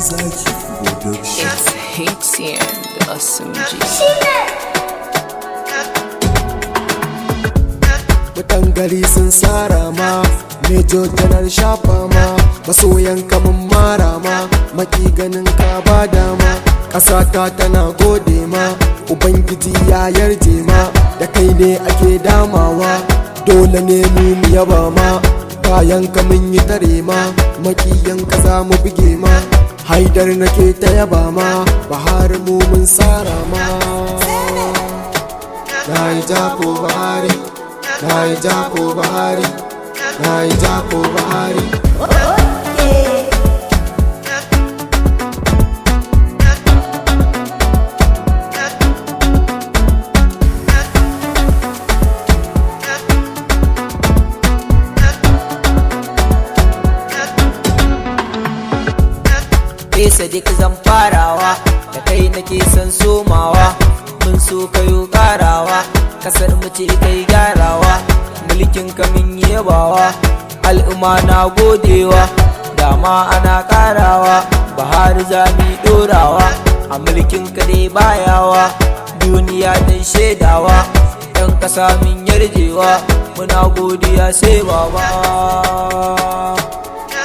Zaki Production. It's HCN, the Awesome G. Mutan gari sun sara ma, Major Janar shafa ma, masoyan kamun mara ma, maki ganin ka ba dama. Ƙasata tana gode ma, Ubangiji ya yarje ma, da kai ne ake damawa, dole ne mu mu yaba ma, bayan ka mun yi tare ma, makiyan ka za mu buge ma, Haidar nake ta yaba ma, Buhari mu mun sara ma. Naija ko Buhari, Naija ko Buhari, Naija ko Buhari. Fesa duk zan farawa, da kai nake son somawa. Mun so kayo karawa, kasar mu ce kai gyarawa. Mulkin ka mun yabawa, al'umma na godewa. Dama ana karawa, Buhari za mu dorawa. A mulkin ka dai bayawa, duniya dai shaidawa. Yan kasa mun yarjewa, muna godiya sai baba.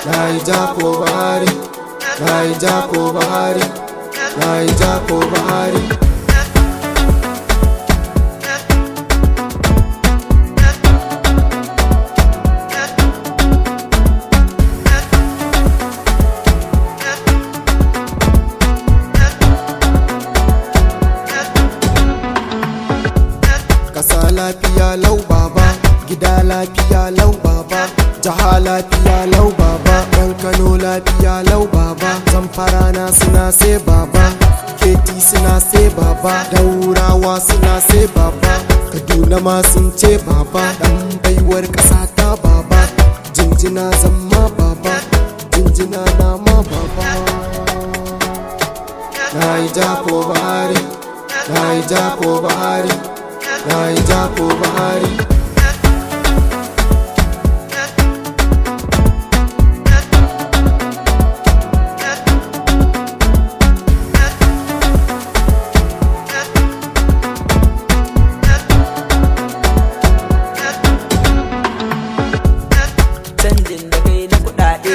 Naija ko Buhari, Naija ko Buhari, Naija ko Buhari. Kasa lafiya lau baba, gida lafiya lau baba, jaha lafiya lau baba, yan Kano lafiya lau baba, Zamfara na suna sai baba, Keti suna sai baba, Daurawa suna sai baba, Kaduna ma sun ce baba, dan baiwar kasa ta baba, jinjina zamma baba, jinjina na ma baba. Naija ko Buhari, Naija ko Buhari, Naija ko Buhari. Canjin da kai na kudade,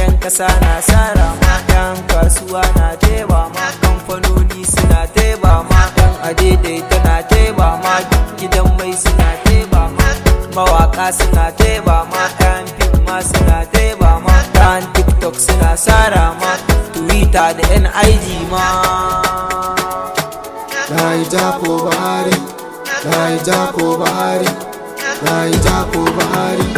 yan kasa na sara ma, yan kasuwa na teba ma, kamfanoni suna teba ma, yan adaidaita na teba ma, gidan mai suna teba ma, mawaka suna teba ma, yan fim ma suna teba ma, yan TikTok suna sara ma, Twitter da nig ma. Naija ko Buhari, Naija ko Buhari, Naija ko Buhari.